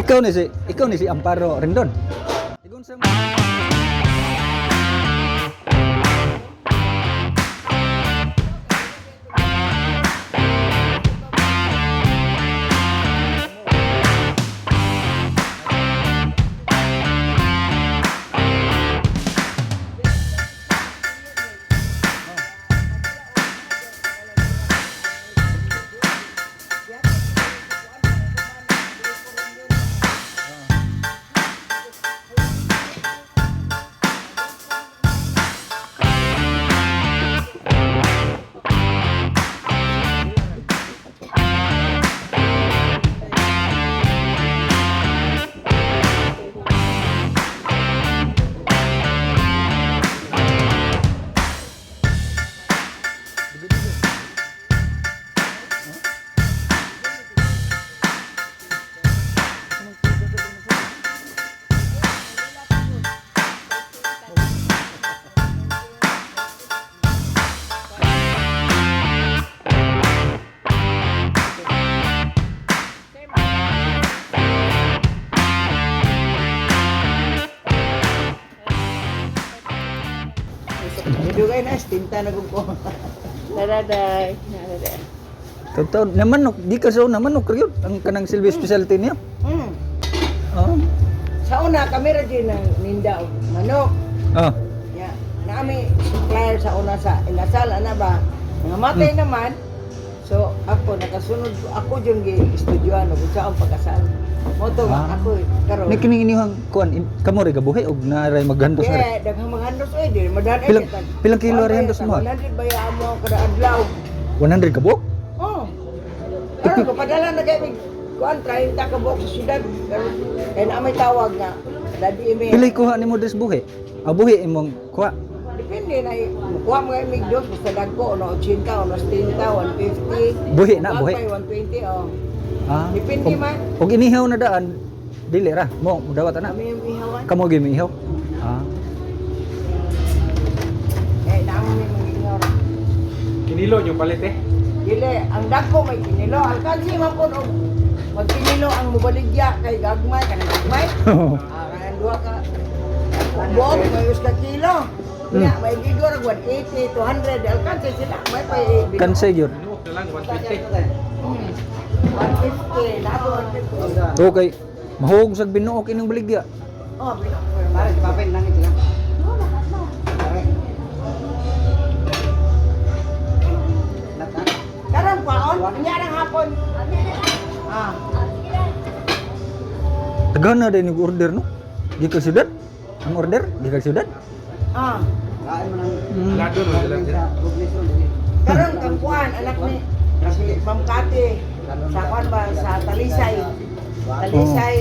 Ikaw ni si Amparo Rendon. Igon sa Dugay na, tinta na ko. Daraday. Daraday. Totoo, namanok, di ka sa una manok yun. Ang kanang silbi specialty niya. Oh. Sa una, kami ra dyan ng ninda og manok. Oh. Ya, naami supplier sa una sa inasal, ana ba? Mga matay naman. So, ako nakasunod ko, ako dyan gi estudyoan og unsa ang pagkasal. Mo to ako karon. Ni kining inyong kuan kamo ra gabuhi og naaray maghandos na. Yeah, daghang maghandos oy, di madan ay Pilang kilo ra handos mo? 100 ba ya mo kada adlaw? 100 ka buok? Oh. Karon ko padala na kay mig kuan 30 ka buok sa syudad. Karon kay na may tawag nga dadi imi. Pilay kuha nimo des buhi? Ah, buhi imong kuha. Depende na kuha mo kay mig dos basta dagko ono 80, ono 70, 150. Buhi na, buhi. Bagpay, 120 oh. Ah. Depende man. Og inihaw na daan dili ra mo mudawat ana. Kami yung ihawan. Kamo gyud miihaw. Ah. Eh naamo mi mangingaw ra. Kinilo yung palit eh. Dili, ang dagko may kinilo. Alkansi man kun og magkinilo ang mobaligya kay gagmay kanang gagmay. Ah, kanang duha ka buok may us ka kilo. Nya may gigor og 180, 200 alkansi sila may pa Kansay gyud. Binuok na lang, 150. 150, nato 150. Okay. Mahog sa binuok ining baligya. Oh, binuok. Para si Papel nangit sila. Karon kwaon, nya nang hapon. Ah, Tagan na din yung order no. Gikan syudad. Ang order gikan syudad. ah. Kain mo nang Lado no, sila sila. Karon kang kuan anak ni si Ma'am Kati sa kuan ba sa Talisay. Talisay.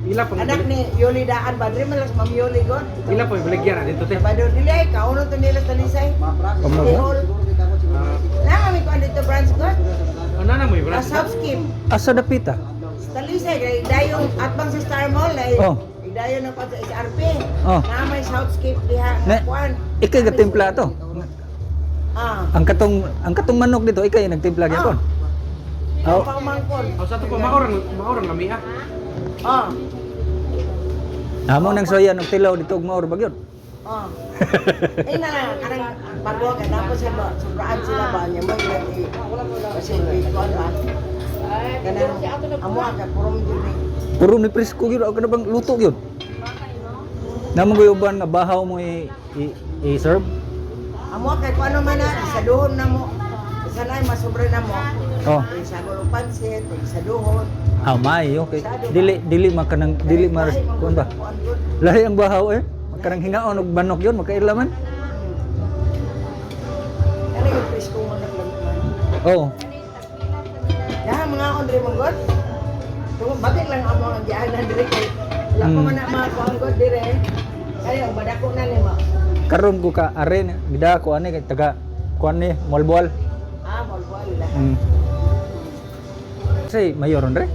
Ila pa Anak ni Yoli Daan ba? Diri man lang si Ma'am Yoli gon. Ila pa baligya na dito te. Sabado dili ay kauno to nila sa Talisay. Kamo City ba? Hall. Na kami kuan dito branch ko. Ano na mo yung Sa branch? South Scheme. Asa dapita? Sa Talisay kay dayong atbang sa Star Mall ay idayon na pa sa SRP. Oh. Na may South Scheme diha Na- nga kuan. Ikay gatimpla to. Ah. Ang katong manok dito ikay nagtimpla gyapon. Oh. Oh. Pamangkon. O sa to pa maorang maorang lami ah. Ah. Amo nang soya og tilaw dito og maor ba gyud. Oh. Eh na na, kanang pagwa ka tapos sila sobraan sila ba niya mo ilang i kasi kuan ba. Ay, Kanang si ato nag amo ka puro mo jud ni. Puro ni presko gyud ako na bang luto gyud. Namo gyud uban nga bahaw mo i-serve. Amo kay kuan man na isa duhon na mo. Isa na masobra na mo. Oh. Isa gulo pansit, isa duhon. Ah, may okay. Dili dili makanang dili mar kuan ba. Kuan gud. Lahi ang bahaw eh. Makanang hingaon og manok yun, makaila man. Kani yung presko mo naglamit man. Oo. Daha mga on diri manggod. Tungod bakit lang amo ang gianan diri kay wala pa man na mga kuan gud dire. Kaya badako na nimo. Karon ko ka are na gida ko ani kay taga kuan ni Moalboal. Ah, molbol lah. Say mayor re.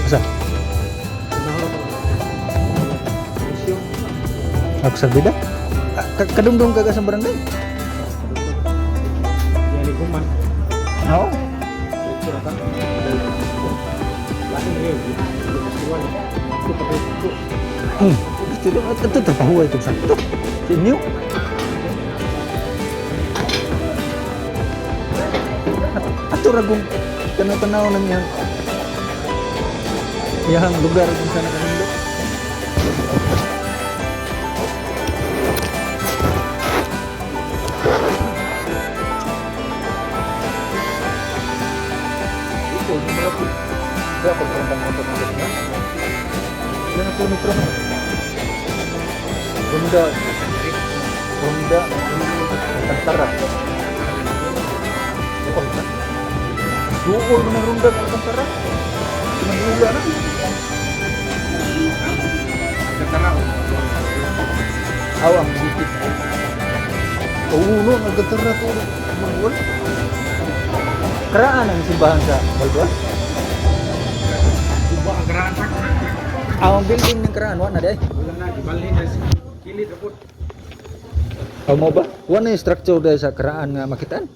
Asa? Ako sa bida? Ah, kadumdum ka ka sa barangay? Yan kuman. Oo. Diretso ra ka. Lain rin. Festival. Ito pa ito. Ito, ito, ito, ito, pahuway itong sakto. Sa inyo. Ato ragong tanaw-tanaw ng iyang iyang lugar kung saan nakamundo. Ilan ang kilometro na? Ronda. Ronda. Alcantara. Oh, na. Duol mo ng ronda ng Alcantara. Manila na. Alcantara. Aw, ang bukid. Oo, no, ang Alcantara to. Manuel. Karaan ang simbahan sa Balboa. Guba ang karaan sa. Aw, ang building ng Karaan, wala na day. Wala na gibalhin na sa kilid apod. Aw mo ba? Wala na yung structure day sa Karaan nga makitaan.